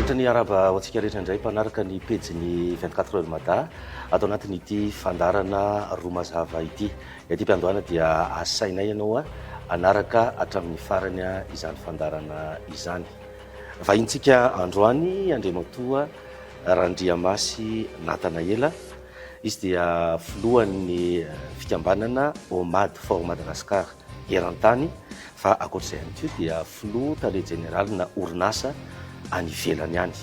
Manolotra ny arahaba ho antsika rehetra indray mpanaraka ny pejin'ny 24 heures Mada ato anatin'ity fandaharana roa mazava ity. Ny aty am-piandohana dia asainay ianao hanaraka hatramin'ny farany izany fandaharana izany. Vahintsika androany Andriamatoa Randriamasy Nathanaela. Izy dia filohan'ny fikambanana OMAD for Madagascar eran-tany fa ankoatr'izay ihany koa dia filoha tale jeneralina orinasa any ivelany any.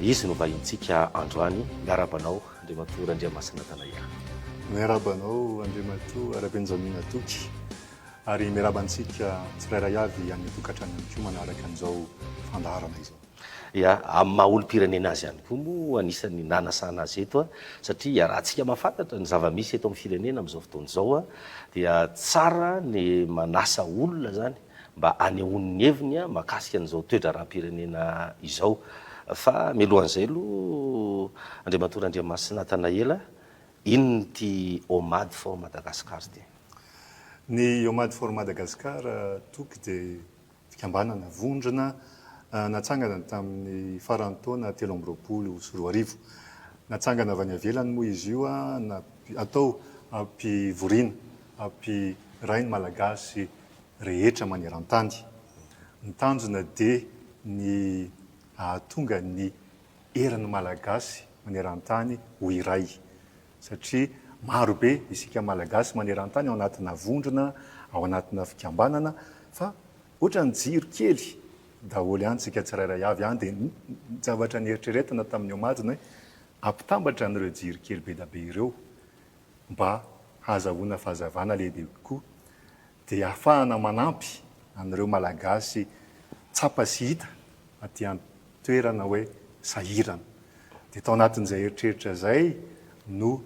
Izy no vahintsika androany. Miarahaba anao Andriamatoa Randriamasy Nathanaela. Miarahaba anao Andriamatoa Rabenjamina Toky. Ary miarahaba antsika tsirairay avy any an-tokantrano ihany koa manaraka an'izao fandaharana izao. Ya, amin'ny maha olom-pirenena azy ihany koa moa anisan'ny nanasana azy eto satria iarahantsika mahafantatra ny zava-misy eto amin'ny firenena amin'izao fotoana izao dia tsara ny manasa olona izany mba hanehoany ny heviny mahakasika an'izao toe-draharaham-pirenena izao. Fa mialohan'izay aloha Andriamatoa Randriamasina Nathanaela, inona ity OMAD for Madagascar ity? Ny OMAD for Madagascar Toky dia fikambanana, vondrona natsangana tamin'ny faran'ny taona 2023. Natsangana avy any ivelany moa izy io, atao hampivoriana, hampiray ny Malagasy rehetra maneran-tany. Ny tanjona dia ny hahatonga ny herin'ny Malagasy maneran-tany ho iray. Satria maro be isika Malagasy maneran-tany ao anatina vondrona, ao anatina fikambanana fa ohatran'ny jiro kely daholo ihany tsika tsirairay avy any dia ny zavatra nieritreretina tamin'ny Omad ny hoe ampitambatra an'ireo jiro kely be da be ireo mba hahazahoana fahazavana lehibe kokoa dia ahafahana manampy an'ireo Malagasy tsapa sy hita aty an-toerana hoe sahirana. Dia tao anatin'izay eritreritra izay no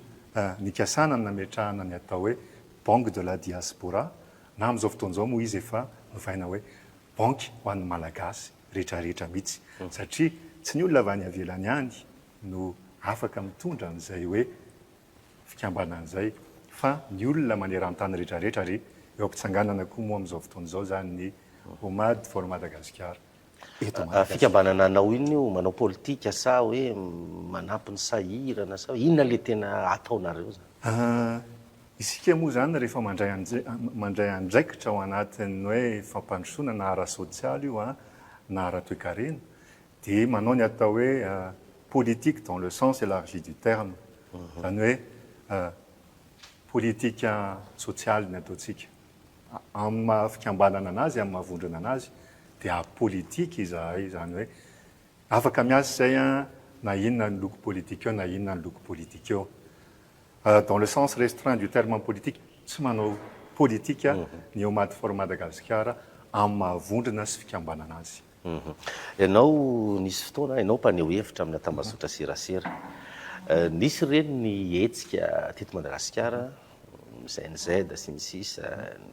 nikasana ny nametrahana ny atao hoe Banque de la Diaspora, na amin'izao fotoana izao moa izy efa novaina hoe Banky ho an'ny Malagasy rehetrarehetra mihitsy, satria tsy ny olona avy any ivelany ihany no afaka mitondra an'izay hoe fikambanana izay fa ny olona maneran-tany rehetrarehetra ary eo am-pitsanganana koa moa amin'izao fotoana izao izany ny OMAD for Madagascar eto Madagasikara. Fikambanana anao inona io? Manao politika sa hoe manampy ny sahirana sa inona le tena ataonareo zany? Isika moa izany rehefa mandray mandray andraikitra ao anatin'ny hoe fampandrosoana na ara-sosialy io na ara-toekarena dia manao ny atao hoe politique dans le sens élargi du terme, izany hoe politika sosialy ny ataontsika. Amin'ny maha fikambanana anazy, amin'ny maha vondrona anazy dia apolitique izahay, izany hoe afaka miasa izay na inona ny loko politika eo na inona ny loko politika eo. Dans le sens restreint du terme politique, tsy manao politika ny Omad for Madagascar amin'ny maha vondrona sy fikambanana azy. Ianao nisy fotoana, ianao mpaneho hevitra amina tambazotra serasera. Nisy ireny ny hetsika teto Madagasikara, GNZ sy ny sisa, ny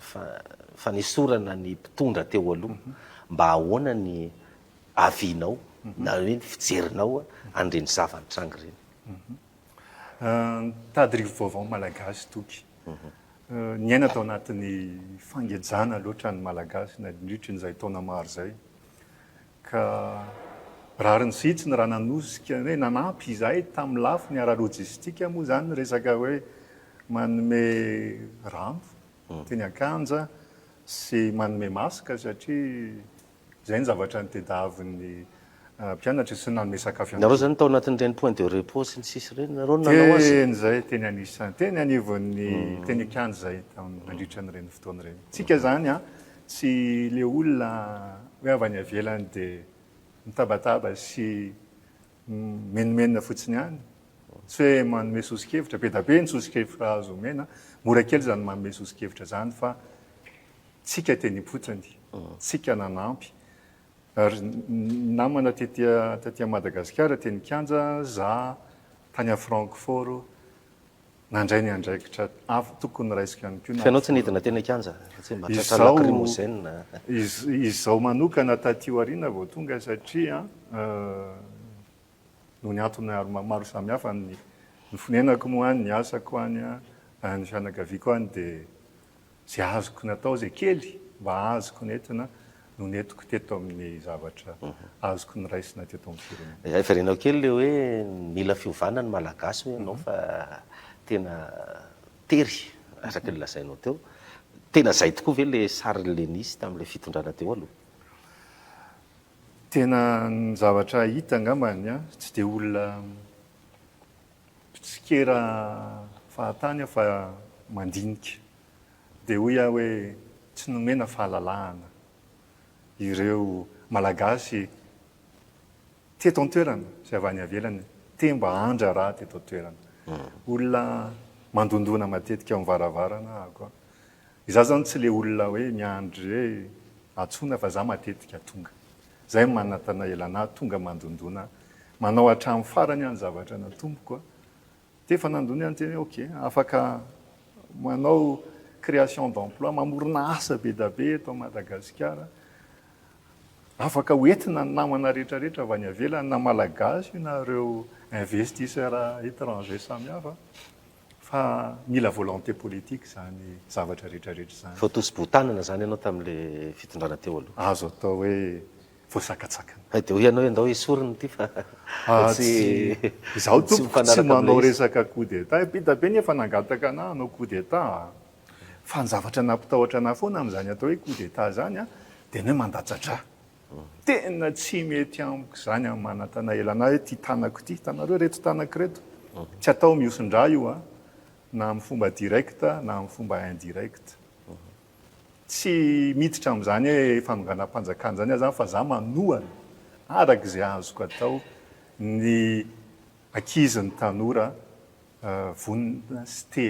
fanesorana ny mpitondra teo aloha. Mba ahoana ny avis-nao na hoe ny fijerinao an'ireny zava-nitranga ireny? Nitady rivo-baovao ny Malagasy Toky. Niaina tao anatin'ny fangejana loatra ny Malagasy nandritry ny izay taona maro izay. Ka rariny sy hitsiny raha nanosika hoe nanampy izahay tamin'ny lafiny ara-lojistika moa izany ny resaka hoe manome rano teny an-kanja sy manome masque satria Izay ny zavatra nitediavin'ny mpianatra sy nanome sakafo ihany Nareo koa. zany tao anatin'ireny point de repos sy ny sisa ireny nareo no nanao azy? Teny izay, teny anisan'ny, teny anivon'ny, teny an-kianja izay nandritra an'ireny fotoana ireny. Tsika izany an, tsy le olona hoe avy any ivelany dia mitabataba sy mimenomenona fotsiny ihany. Tsy hoe manome soso-kevitra, be dia be ny soso-kevitra azo omena, mora kely izany manome soso-kevitra izany fa Tsika teny ifotony, tsika nanampy. Ary ny namana tety taty Madagasikara teny kianja, za tany à Francfort nandray ny andraikitra avy tokony noraisiko ihany koa. Fa ianao tsy nidina teny an-kianja? Tsy mba tratra lacrymogène? Izao manokana taty aoriana vao tonga satria noho ny antony maro samihafa, ny fonenako moa any, ny asako any, ny fianakaviako any dia Izay azoko natao, izay kely mba azoko nentina no nentiko teto amin'ny zavatra azoko noraisina teto amin'ny firenena. Heverenao kely ilay hoe mila fiovana ny Malagasy hoy ianao fa tena tery araka ny lazainao teo. Tena izay tokoa ve ilay sarin'ilay nisy tamin'ilay fitondrana teo aloha? Tena ny zavatra hita angambany an, tsy dia olona mpitsikera fahatany aho fa mandinika. Dia hoy aho hoe tsy nomena fahalalahana ireo Malagasy teto an-toerana sy avy any ivelany te mba handraharaha teto an-toerana. Olona mandondona matetika ao amin'ny varavarana aho koa. Izaho izany tsy ilay olona hoe miandry hoe antsoina fa izaho matetika tonga. Izay no manatanaela an'ahy, tonga mandondona, manao hatramin'ny farany aho ny zavatra natomboko. Dia efa nandoa ny anteny hoe ok, afaka manao création d'emploi, mamorona asa be da be eto Madagasikara, afaka ho entina ny namana rehetra rehetra avy any ivelany na malagasy io na ireo investisseurs étrangers samihafa fa mila volonté politique izany zavatra rehetra rehetra izany. Voatosi-botanana izany ianao tamin'ilay fitondrana teo aloha? Azo atao hoe voasakatsakana. Hay dia hoy ianao hoe ndao esorina ity fa tsy Izaho tompoko tsy manao resaka coup d'Etat. Be dia be ny efa nangataka anah hanao coup d'Etat a! Fa ny zavatra nampitahotra anah foana amin'izany atao hoe coup d'Etat izany a, dia ny hoe mandatsa-drà. Tena tsy mety amiko izany amin'ny manantanaela anah hoe ity tanako ity, hitanareo ireto tanako ireto? Tsy atao mihoson-drà io a, na amin'ny fomba direct na amin'ny fomba indirect. Tsy miditra amin'izany hoe fanonganam-panjakana izany aho izany fa za manohana araka izay azoko atao ny ankizy ny tanora vonona sy te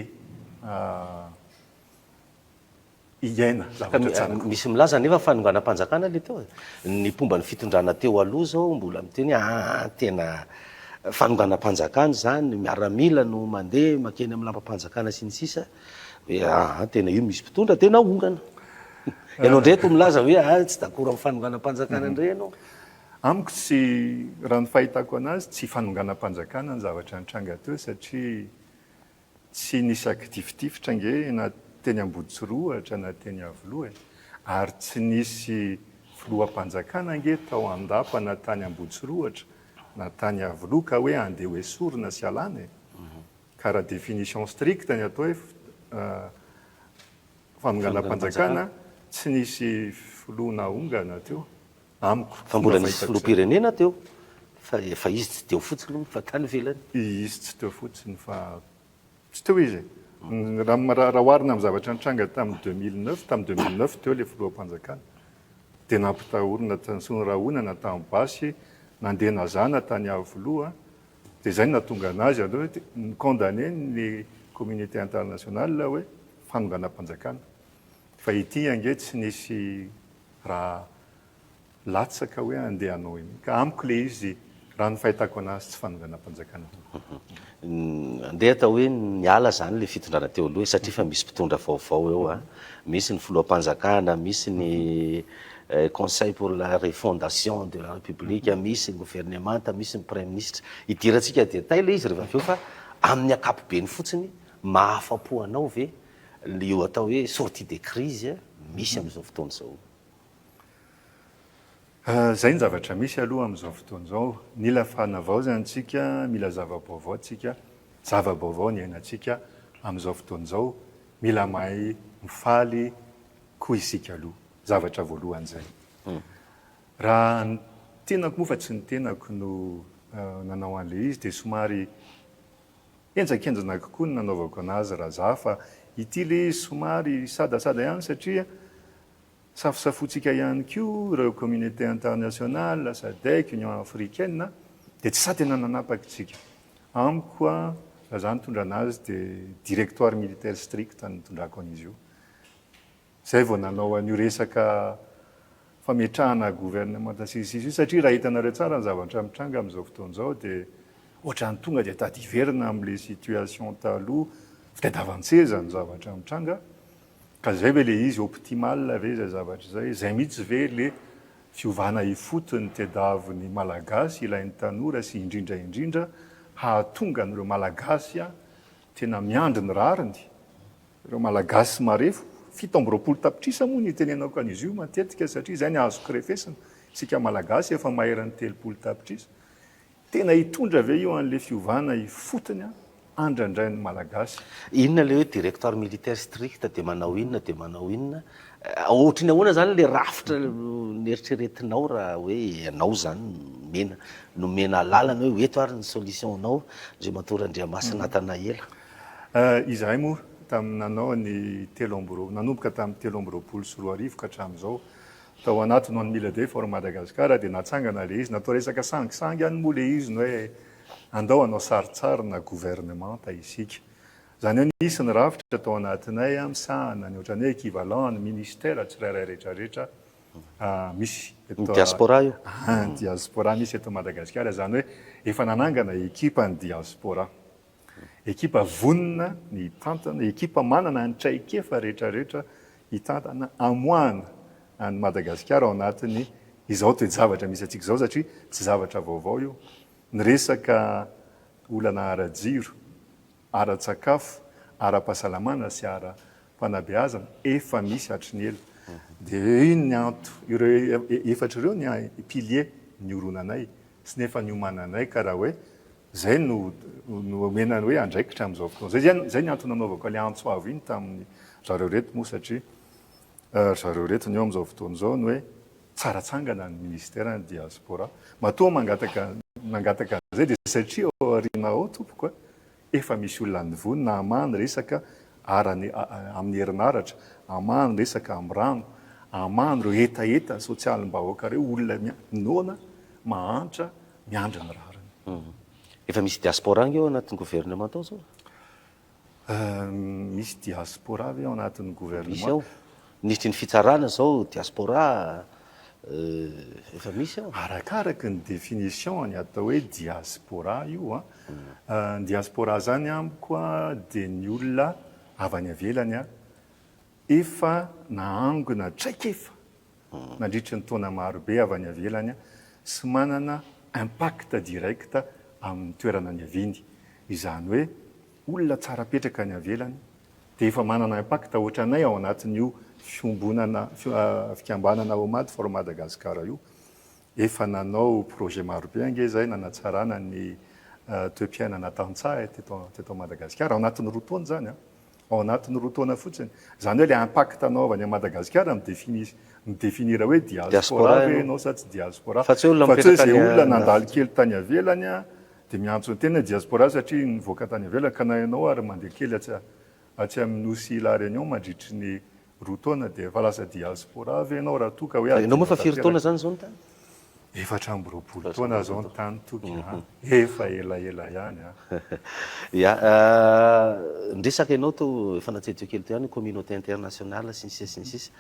hiaina zavatra tsara kokoa. Misy milaza anefa fanonganam-panjakana ilay teo e. Ny mpomba ny fitondrana teo aloha izao mbola miteny hoe aa tena fanonganam-panjakana izany, miaramila no mandeha mankeny amin'ny lapam-panjakana sy ny sisa. Hoe aa tena io misy mpitondra tena ahongana. Ianao indray eto milaza hoe aa tsy d'accord amin'ny fanonganam-panjakana indray ianao. Amiko tsy, raha ny fahitako anazy, tsy fanonganam-panjakana ny zavatra nitranga teo satria tsy nisy akitifitifitra ange na teny Ambohitsorohitra na teny Iavoloha e! Ary tsy nisy filoham-panjakana ange tao Andapa na tany Ambohitsorohitra na tany Iavoloha ka hoe andeha ho esorina sy alana e! Ka raha définition stricte ny atao hoe fanonganam-panjakana, tsy nisy filoha nahongana teo, amiko. Fa mbola nisy filoham-pirenena teo, fa efa izy tsy teo fotsiny hono fa tany ivelany. Izy tsy teo fotsiny fa tsy teo izy e. Raha oharina amin'ny zavatra nitranga tamin'ny 2009, tamin'ny 2009 teo ilay filoham-panjakana, dia nampitahorina tany Soanierahonana tamin'ny basy, nandeha nazana tany Iavoloha, Dia izay no nahatonga an'azy aloha hoe ni-condamner ny communauté internationale hoe fanonganam-panjakana. Fa ity ange tsy nisy raha latsaka hoe andeha hanao iny. Ka amiko ilay izy raha ny fahitako an'azy tsy fanonganam-panjakana tompoko. Andeha atao hoe niala izany ilay fitondrana teo aloha e, satria efa misy mpitondra vaovao eo a. Misy ny filoham-panjakana, misy ny Conseil pour la refondation de la République, misy ny governemanta, misy ny praiminisitra. Idirantsika détail ilay izy rehefa avy eo fa amin'ny ankapobeny fotsiny, mahafa-po anao ve io atao hoe sortie de crise misy amin'izao fotoana izao? Izay ny zavatra misy aloha amin'izao fotoana izao. Mila fanavaozana isika, mila zava-baovao isika, zava-baovao ny iainantsika amin'izao fotoana izao. Mila mahay mifaly koa isika aloha. Zavatra voalohany izay. Raha ny tenako moa fa tsy ny tenako no nanao an'ilay izy dia somary henjakenjana kokoa ny nanaovako anazy raha za fa ity ilay izy somary sadasada ihany satria safosafointsika ihany koa ireo communauté internationale, sadec, union africaine dia tsy sahy tena nanapaka isika. Amiko raha za nitondra anazy dia directoire militaire strict no nitondrako an'izy io. Zay vao nanao an'io resaka fametrahana gouvernemanta sy ny sisa io satria raha hitanareo tsara ny zavatra mitranga amin'izao fotoana izao dia ohatran'ny tonga dia tady hiverina amin'ilay situation taloha, fitadiavan-tseza ny zavatra mitranga ka zay ve ilay izy optimal ve izay zavatra izay, izay mihitsy ve le fiovana ifotony tediavin'ny Malagasy ilain'ny tanora sy indrindra indrindra hahatonga an'ireo Malagasy tena miandry ny rariny Ireo Malagasy marefo, 27 tapitrisa moa no itenenako an'izy io matetika satria izay ny azoko refesina, isika Malagasy efa maherin'ny 30 tapitrisa. Tena hitondra ve io an'le fiovana ifotony andrandrain'ny Malagasy? Inona le hoe directoire militaire strict dia manao inona dia manao inona? Ohatry ny ahoana izany le rafitra neritreretinao raha hoe ianao izany nomena nomena alalana hoe eto ary ny solution-nao Andriamatoa Randriamasina Nathanaela? Izahay moa tamin'ny nanao ny telo amby roa nanomboka tamin'ny 2023 ka hatramin'izao Tao anaty Non Mille Day for Madagascar dia natsangana ilay izy, natao resaka sangisangy ihany moa ilay izy ny hoe andao hanao sarintsarina gouvernemanta isika. Izany hoe nisy ny rafitra tao anatinay misahana ny ohatran'ny hoe equivalent ny ministère tsirairay rehetrarehetra misy eto Ny diaspora io? Ny diaspora misy eto Madagasikara, izany hoe efa nanangana ekipa ny diaspora. Ekipa vonona ny hitantana, ekipa manana ny traikefa rehetrarehetra hitantana hamoahana an'i Madagasikara ao anatin'ny izao toe-javatra misy antsika izao satria tsy zavatra vaovao io. Ny resaka olana ara-jiro, ara-tsakafo, ara-pahasalamana sy ara-panabeazana efa misy hatry ny ela. Dia iny ny anto, ireo efatra ireo ny pilier nioronanay sy ny efa niomananay ka raha hoe Izay no nomena ny hoe andraikitra amin'izao fotoana izao. Izay ny antony nanaovako ilay antso avo iny tamin'ny zareo ireto moa satria ry zareo ireto ny eo amin'izao fotoana izao ny hoe tsara tsangana ny minisiteran'ny diaspora. Matoa mangataka nangataka an'izay dia satria ao aoriana ao tompoko a, efa misy olona nivonona hamaha ny resaka ara amin'ny herinaratra, hamaha ny resaka amin'ny rano, hamaha ireo hetaheta sosialim-bahoaka ireo, olona noana, mahantra, miandry ny rariny. Efa misy diaspora ange ao anatin'ny gouvernement ao zao? Misy diaspora ve ao anatin'ny gouvernement? Misy ao. Minisitry ny fitsarana zao diaspora efa misy ao. Arakaraky ny définition ny atao hoe diaspora io an. Ny diaspora zany amiko dia ny olona avy any ivelany efa nahangona traikefa nandritry ny taona maro be avy any ivelany sy manana impact direct amin'ny toerana niaviany. Izany hoe olona tsara petraka any ivelany dia efa manana impact ohatranay ao anatin'io fiombonana fikambanana Omad for Madagascar io. Efa nanao projet maro be ange izay nanatsarana ny toe-piainana tantsaha teto Madagasikara ao anatin'ny roa taona izany an. Ao anatin'ny roa taona fotsiny. Izany hoe ilay impact anao avy any Madagasikara mi-définir mi-définir hoe diaspora ve ianao sa tsy diaspora. Fa tsy hoe olona mipetraka any Fa tsy hoe izay olona nandalo kely tany ivelany dia miantso ny tenany diaspora satria nivoaka tany ivelany ka na ianao ary mandeha kely atsy atsy amin'ny nosy La Réunion mandritry ny roa taona dia efa lasa diaspora ve ianao raha toa ka hoe Ianao moa efa firy taona izany izao no tany? 24 taona zao ny tany Toky a! Efa elaela ihany a! Ya, niresaka ianao teo, efa natsidiko kely teo ihany ny communauté internationale sy ny sisa sy ny sisa.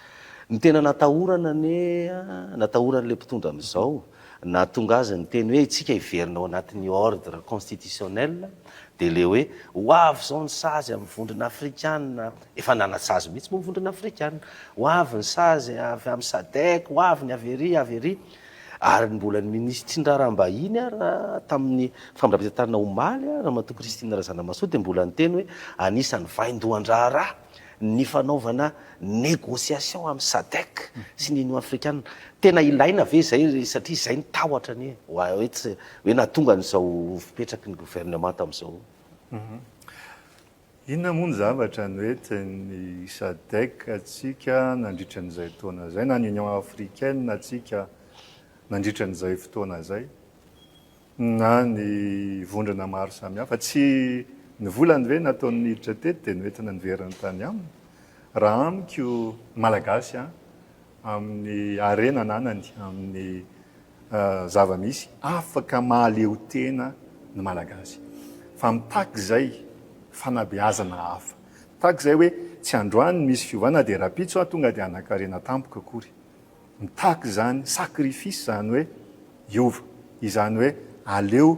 Ny tena natahorana anie, natahoran'ilay mpitondra amin'izao, nahatonga azy niteny hoe isika hiverina ao anatin'ny ordre constitutionnel, dia ilay hoe ho avy izao ny sazy amin'ny vondrona afrikana, efa nanasazy mihitsy moa ny vondrona afrikana, ho avy ny sazy avy amin'ny Sadec, ho avy ny avy ery, avy ery. Ary mbola ny minisitry ny raharaham-bahiny ary tamin'ny famindram-pitantanana omaly, Ramatoa Christine Razanamahasoa dia mbola niteny hoe anisan'ny vaindohan-draharaha ny fanaovana négociation amin'ny Sadec sy ny Union africaine. Tena ilaina ve izay satria izay ny tahotra anie hoe tsy hoe nahatonga an'izao fipetraky ny governemanta amin'izao. Inona moa ny zavatra noentin'ny Sadec antsika nandritra an'izay taona izay na ny Union africaine antsika nandritra an'izay fotoana izay na ny vondrona maro samihafa? Tsy ny volany ve nataony niditra teto dia noentina niverina tany aminy? Raha amiko, ny Malagasy an, amin'ny harena ananany, amin'ny zava-misy, afaka mahaleotena ny Malagasy. Fa mitaky izay fanabeazana hafa. Mitaky izay hoe tsy androany no misy fiovana dia rahampitso aho tonga dia hanan-karena tampoka akory. Mitaky izany sacrifice izany hoe hiova. Izany hoe aleo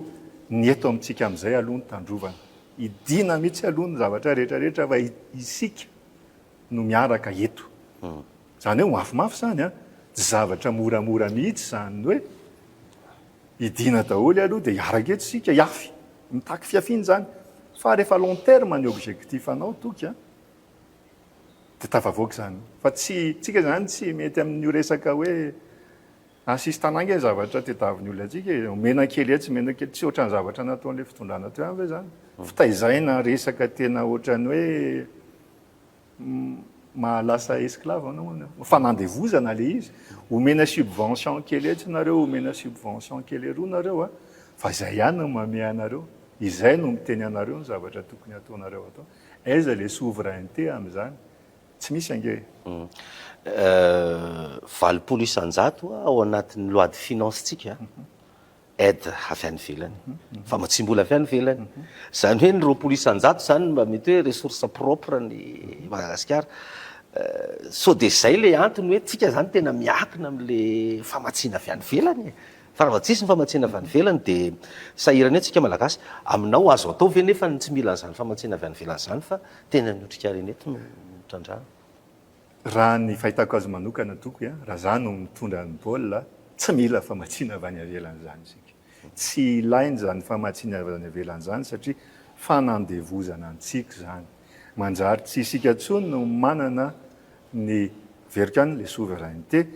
ny eto amintsika amin'izay aloha no tandrovana. Hidiana mihitsy aloha ny zavatra rehetra rehetra fa isika no miaraka eto. Izany hoe mafimafy izany an! Tsy zavatra moramora mihitsy izany hoe hidiana daholo aloha dia hiaraka eto isika hiafy. Mitaky fiafiana izany. Fa rehefa long terme ny objectif anao Toky an! Dia tafavoaka izany. Fa tsy, tsika izany tsy mety amin'io resaka hoe assistana ange ny zavatra tediavin'ny olona antsika e. Omena kely etsy, omena kely, tsy ohatran'ny zavatra nataon'ilay fitondrana teo ihany ve izany? Fitaizaina resaka tena ohatran'ny hoe mahalasa esclave anao hono. Fanandevozana ilay izy. Omena subvention kely etsy nareo, omena subvention kely eroa nareo a, fa izay ihany no manome anareo. Izay no miteny anareo ny zavatra tokony hataonareo atao. Aiza le souveraineté amin'izany? Tsy misy ange e. 80% ao anatin'ny loi de finance-tsika aide avy any ivelany, famatsiam-bola avy any ivelany. Izany hoe ny 20% izany mba mety hoe ressource propre ny Madagasikara. Sao dia izay ilay antony hoe tsika izany tena miankina amin'ilay famatsiana avy any ivelany e. Fa raha vao tsisy ny famatsiana avy any ivelany dia sahirana eo tsika Malagasy. Aminao azo atao ve nefa ny tsy mila an'izany famatsiana avy any ivelany izany fa tena ny otrikarena eto no trandrahana? Raha ny fahitako azy manokana toky a, raha za no mitondra ny baolina, tsy mila famatsiana avy any ivelany izany isika. Tsy ilaina izany famatsiana avy any ivelany izany satria fanandevozana antsika izany. Manjary tsy isika intsony no manana ny, averiko ihany, le souveraineté,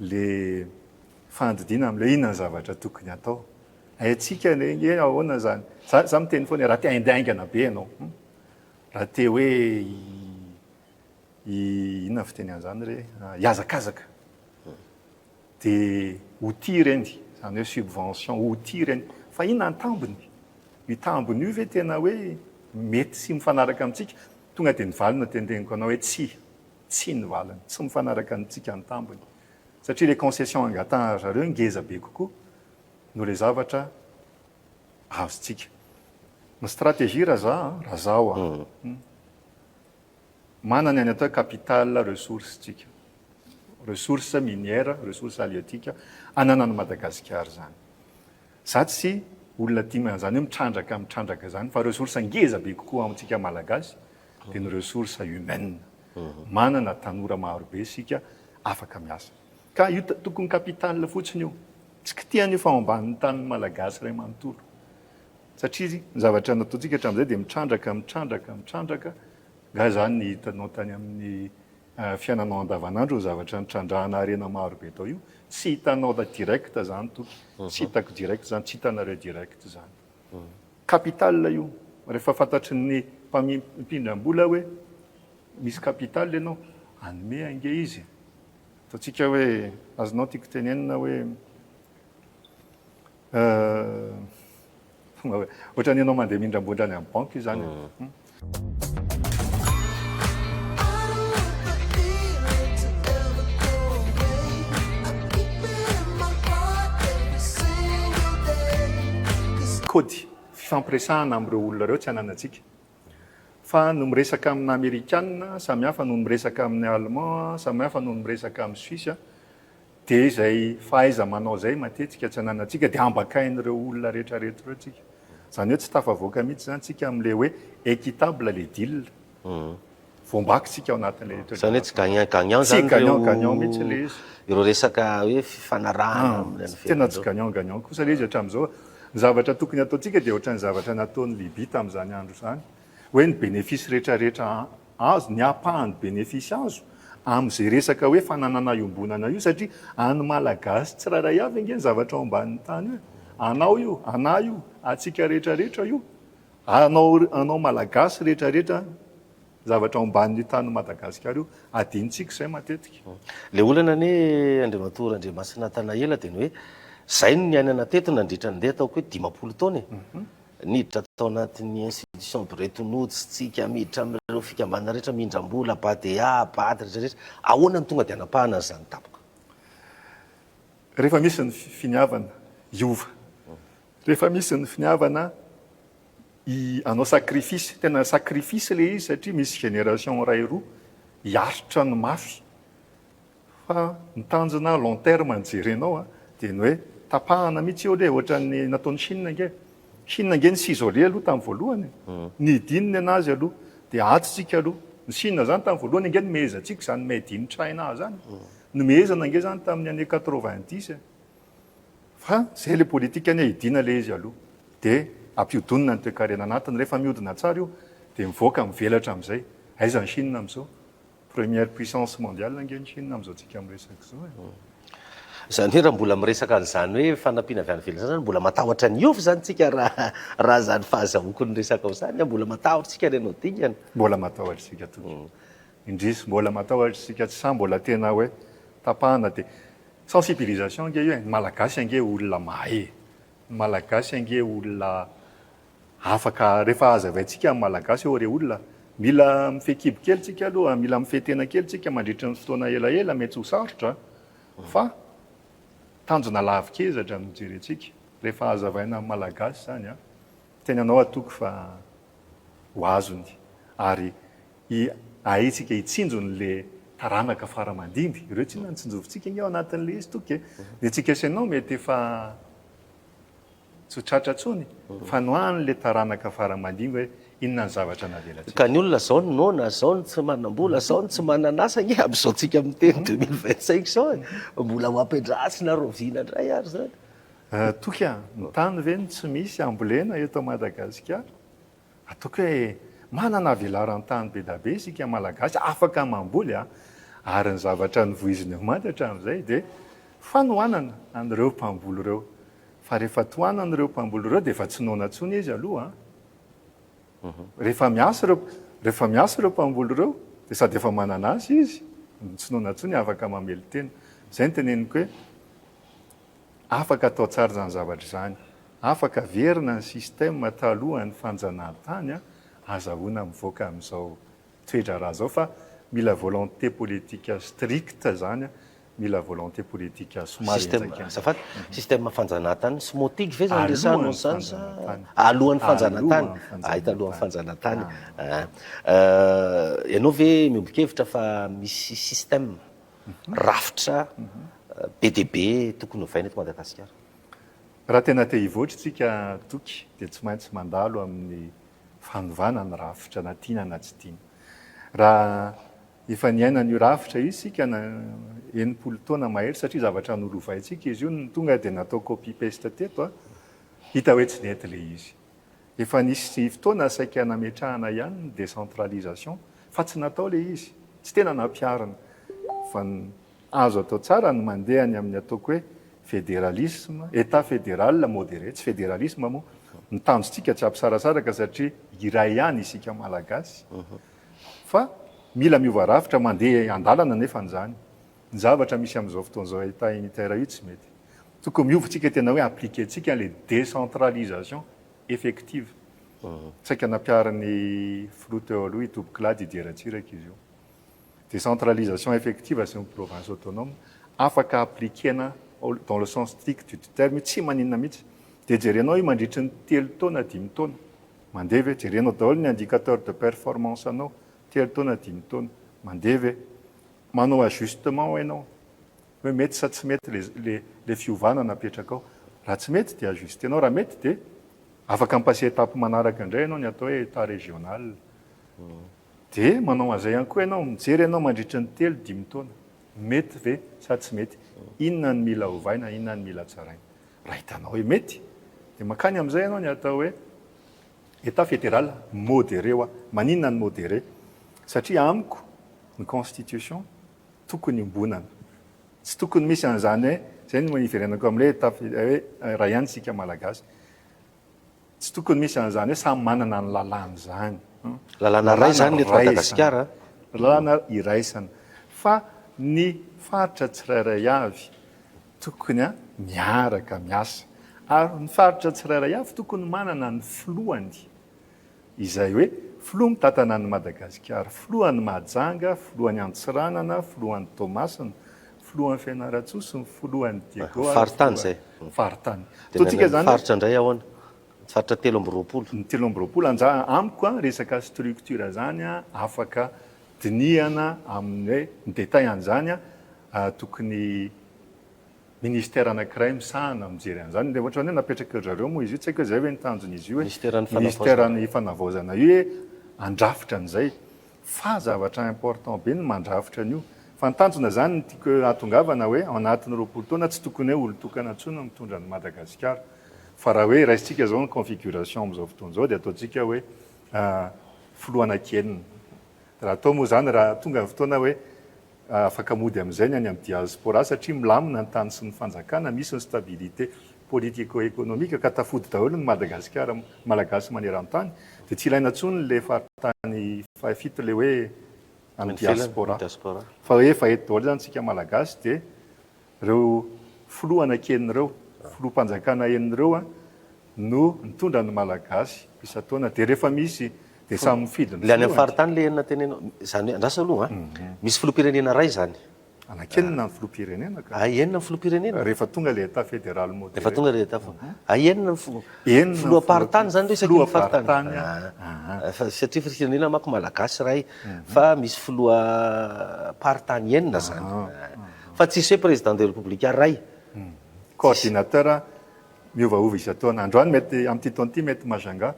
le fandidiana amin'ilay inona ny zavatra tokony hatao. Haintsika anie ahoana izany. Za, za miteny foana hoe raha te haingaingana be ianao, raha te hoe hi, inona ny fiteny an'izany re, hihazakazaka, dia outil ireny, izany hoe subvention, outil ireny. Fa inona ny tambiny? Io tambiny io ve tena hoe mety sy mifanaraka amintsika? Tonga dia ny valiny no teneniko anao hoe tsia. Tsia ny valiny. Tsy mifanaraka amintsika ny tambiny. Satria le concession angatahan-dry zareo ngeza be kokoa noho le zavatra azontsika. Ny stratégie raha za an, raha zaho an, manana ny atao hoe capital ressource tsika. Ressource minière, ressource halieutique ananan'i Madagasikara izany. Za tsy olona tia an'izany hoe mitrandraka mitrandraka izany fa ressource ngeza be kokoa amintsika Malagasy dia ny ressource humaine. Manana tanora maro be isika afaka miasa. Ka io tokony capital fotsiny io. Tsy kitihana io fa ao ambanin'ny tanin'ny Malagasy iray manontolo. Satria ny zavatra nataontsika hatramin'izay dia mitrandraka, mitrandraka, mitrandraka. Nga izany ny hitanao tany amin'ny fiainanao andavanandro ny zavatra nitrandrahana harena maro be tao io? Tsy hitanao direct izany Toky. Tsy hitako direct izany, tsy hitanareo direct izany. Capital io. Rehefa fantatry ny mpindram-bola hoe misy capital ianao, hanome ange izy. Ataontsika hoe, azonao tiako tenenina hoe, ohatran'ny ianao mandeha mindram-bola any amin'ny banky izany. Kôdy fifampiresahana amin'ireo olona ireo tsy ananantsika. Fa ny miresaka amina Amerikana samy hafa noho ny miresaka amin'ny Allemand, samy hafa noho ny miresaka amin'ny Suisse. Dia izay fahaiza-manao izay matetika tsy ananantsika dia ambakain'ireo olona rehetra rehetra ireo tsika. Izany hoe tsy tafavoaka mihitsy izany tsika amin'ilay hoe équitable le deal. Voambaky tsika ao anatin'ilay toe-draharaha. Izany hoe tsy gagnant gagnant izany ireo. Tsy gagnant gagnant mihitsy ilay izy. Ireo resaka hoe fifanarahana amin'ny any ivelany. Tena tsy gagnant gagnant kosa ilay izy hatramin'izao. Ny zavatra tokony hataontsika dia ohatran'ny zavatra nataon'i Libye tamin'izany andro izany. Hoe ny bénéfice rehetra rehetra azo, ny ampahany bénéfice azo amin'izay resaka hoe fananana iombonana io satria an'ny Malagasy tsirairay avy ange ny zavatra ao ambanin'ny tany io e. Anao io, anà io, antsika rehetra rehetra io. Anao, anao Malagasy rehetra rehetra ny zavatra ao ambanin'io tanin'i Madagasikara io. Adinontsika izay matetika. Ilay olana anie Andriamatoa Randriamasina Nathanaela dia ny hoe izay no niainana teto nandritra ny ndeha ataoko hoe 50 taona e. Niditra tao anatin'ny institution Bretton Woods tsika, miditra amin'ireo fikambanana rehetra mindram-bola, BADEA, bad rehetra rehetra. Ahoana no tonga dia hanapahana an'izany tampoka? Rehefa misy ny finiavana hiova, rehefa misy ny finiavana hanao sacrifice, tena sacrifice ilay izy satria misy génération iray roa hiaritra ny mafy Fa ny tanjona long terme no jerenao a, dia ny hoe tapahana mihitsy io aloha e, ohatran'ny nataon'i Chine ange. Chine ange ni-s'isoler aloha tamin'ny voalohany e. Nidiny ny an'azy aloha, dia ato tsika aloha. Ny Chine zany tamin'ny voalohany ange nomehezantsika izany made in China zany. Nomehezana ange zany tamin'ny année 90 e. Fa zay le politique anie, hidiana le izy aloha. Dia ampihodinina ny toekarena anatiny, rehefa mihodina tsara io dia mivoaka mivelatra amin'izay. Aiza ny Chine amin'izao? Première puissance mondiale ange ny Chine amin'izao tsika miresaka izao e. Izany hoe raha mbola miresaka an'izany hoe fanampiana avy any ivelany izany zany mbola matahotra ny hiova izany tsika raha raha izany fahazahoako ny resakao izany an, mbola matahotra tsika ny hanao dingana. Mbola matahotra isika toky. Indrisy mbola matahotra isika tsy sahy mbola tena hoe tapahana dia sensibilisation ange io e, ny Malagasy ange olona mahay e, ny Malagasy ange olona Afaka rehefa hazavaintsika amin'ny Malagasy eo re olona, mila mifehy kibo kely tsika aloha, mila mifehy tena kely tsika mandritry ny fotoana elaela, mety ho sarotra fa tanjona lavikezatra no jerentsika. Rehefa hazavaina amin'ny Malagasy izany an, tena anao atoky fa ho azony ary haintsika hitsinjo an'le taranaka fara aman-dimby, ireo tsinona no tsinjovintsika ange ao anatin'le izy toky e, ny antsika sy ianao mety efa Tsy ho tratra intsony fa no any le taranaka fara aman-dimby hoe inona ny zavatra navelantsika. Ka ny olona zao no noana, zao no tsy manam-bola, zao no tsy manana asa ange amin'izao tsika miteny 2025 zao e! Mbola ho ampiandrasina rahoviana indray ary zany? Toky a, ny tany ve no tsy misy ambolena eto Madagasikara? Ataoko hoe manana velaran-tany be da be isika Malagasy afaka mamboly a! Ary ny zavatra novoiziny omaly hatramin'izay dia fanohanana an'ireo mpamboly ireo. Fa rehefa tohanana ireo mpamboly ireo dia efa tsy noana intsony izy aloha an! Rehefa miasa ireo rehefa miasa ireo mpamboly ireo dia sady efa manana asa izy no tsy noana intsony afaka mamelon-tena. Izay no teneniko hoe Afaka atao tsara izany zavatra izany. Afaka averina ny système talohan'ny fanjanahantany azahoana mivoaka amin'izao toe-draharaha izao fa mila volonté politique stricte izany, mila volonté politique somary Système, henjakenjana. azafady, système fanjanahantany smotic ve izany resahanao Alohan'ny izany sa fanjanahantany. alohan'ny fanjanahantany? Alohan'ny Ay, talohan'ny fanjanahantany. fanjanahantany. Ah. Ianao ve miombon-kevitra fa misy système rafitra be dia be tokony hovaina eto Madagasikara. Raha tena te hivoatra isika Toky dia tsy maintsy mandalo amin'ny fanovana ny rafitra na tiana na tsy tiana. Raha efa niaina an'io rafitra io isika na 60 taona mahery satria zavatra nolovaintsika izy io no tonga dia natao copy paste teto, hita hoe tsy nety ilay izy. Efa nisy fotoana saika nametrahana ihany ny décentralisation fa tsy natao ilay izy, tsy tena nampiharina. Fa ny azo atao tsara ny mandeha any amin'ny ataoko hoe fédéralisme, Etat fédéral modéré, tsy fédéralisme moa, ny tanjontsika tsy hampisarasaraka satria iray ihany isika Malagasy fa mila miova rafitra mandeha andalana anefa an'izany. Ny zavatra misy amin'izao fotoana izao Etat unitaire io tsy mety. Tokony miova tsika tena hoe appliquer-tsika ilay décentralisation effective. Saika nampiharin'ny filoha teo aloha i Tompokolahy Didier Ratsiraka izy io. Décentralisation effective sy ny province autonome afaka appliquer-na dans le sens strict du terme io tsy maninona mihitsy. Dia jerenao io mandritry ny telo taona dimy taona. Mandeha ve? Jerenao daholo ny indicateur de performance anao telo taona dimy taona. Mandeha ve? Manao ajustement ianao. Hoe mety sa tsy mety le le le fiovana napetrakao. Raha tsy mety dia ajuster-nao, raha mety dia afaka mi-passer étape manaraka indray ianao ny atao hoe état régional. Dia manao an'izay ihany koa ianao, mijery ianao mandritra ny telo, dimy taona. Mety ve sa tsy mety? Inona no mila ovaina, inona no mila tsaraina? Raha hitanao hoe mety dia mankany amin'izay ianao ny atao hoe état fédéral modéré hoa. Maninona ny modéré? Satria amiko ny constitution tokony iombonana. Tsy tokony misy an'izany hoe, izay no iverenako amin'ilay hoe tafi, hoe iray ihany isika Malagasy. Tsy tokony misy an'izany hoe samy manana ny lalàny izany. Lalàna iray izany ny eto Madagasikara an. Lalàna iraisana. Fa ny faritra tsirairay avy tokony miaraka miasa. Ary ny faritra tsirairay avy tokony manana ny filohany. Izay hoe filoha mitantana an'i Madagasikara, filohan'i Mahajanga, filohan'i Antsiranana, filohan'i Toamasina, filohan'i Fianarantsoa sy ny filohan'i Diego ary Faritany izay. Faritany. Dia ny any amin'ny faritra indray ahoana? Ny faritra 23. Ny 23, anja amiko an, resaka structure izany an, afaka dinihana amin'ny hoe ny détail an'izany an, tokony Ministère anankiray misahana mijery an'izany, dia ohatran'ny hoe napetraky ry zareo moa izy io, tsy haiko hoe izay ve ny tanjon'izy io hoe Ministeran'ny Ministeran'ny fanavaozana io hoe handrafitra an'izay, fa zavatra important be ny mandrafitra an'io, fa ny tanjona izany ny tiako hahatongavana hoe ao anatin'ny 20 taona tsy tokony hoe olon-tokana intsony no mitondra an'i Madagasikara, fa raha hoe raisintsika izao ny configuration amin'izao fotoana izao dia ataontsika hoe filoha anankienina. Raha atao moa izany, raha tonga ny fotoana hoe afaka mody amin'izay ny any amin'ny diaspora satria milamina ny tany sy ny fanjakana, misy ny stabilité politico-économique ka tafody daholo ny Madagasikara, Malagasy maneran-tany, dia tsy ilaina intsony ilay faritany fahafito ilay hoe any diaspora. Fa hoe efa eto daholo izany isika Malagasy dia ireo filoha anankienina ireo, filoham-panjakana enina ireo no nitondra ny Malagasy isan-taona. Dia rehefa misy dia samy mifidy ny Ilay any amin'ny filohany. faritany ilay enina tenenao, izany hoe, andraso aloha an, misy filoham-pirenena iray izany. Anankienina ny filoham-pirenena ka. Hay enina ny filoham-pirenena? Rehefa tonga ilay état fédéral modéré. Rehefa tonga ilay état, hay enina ny filoha, Enina ny filoham-paritany izany ireo isaky ny faritany. Filoham-paritany an. Ah, fa satria firenena manko Malagasy iray, fa misy filoham-paritany enina izany. Fa tsisy hoe président de république iray. Coordinateur miovaova isan-taona. Androany mety, amin'ity taona ity mety Majunga,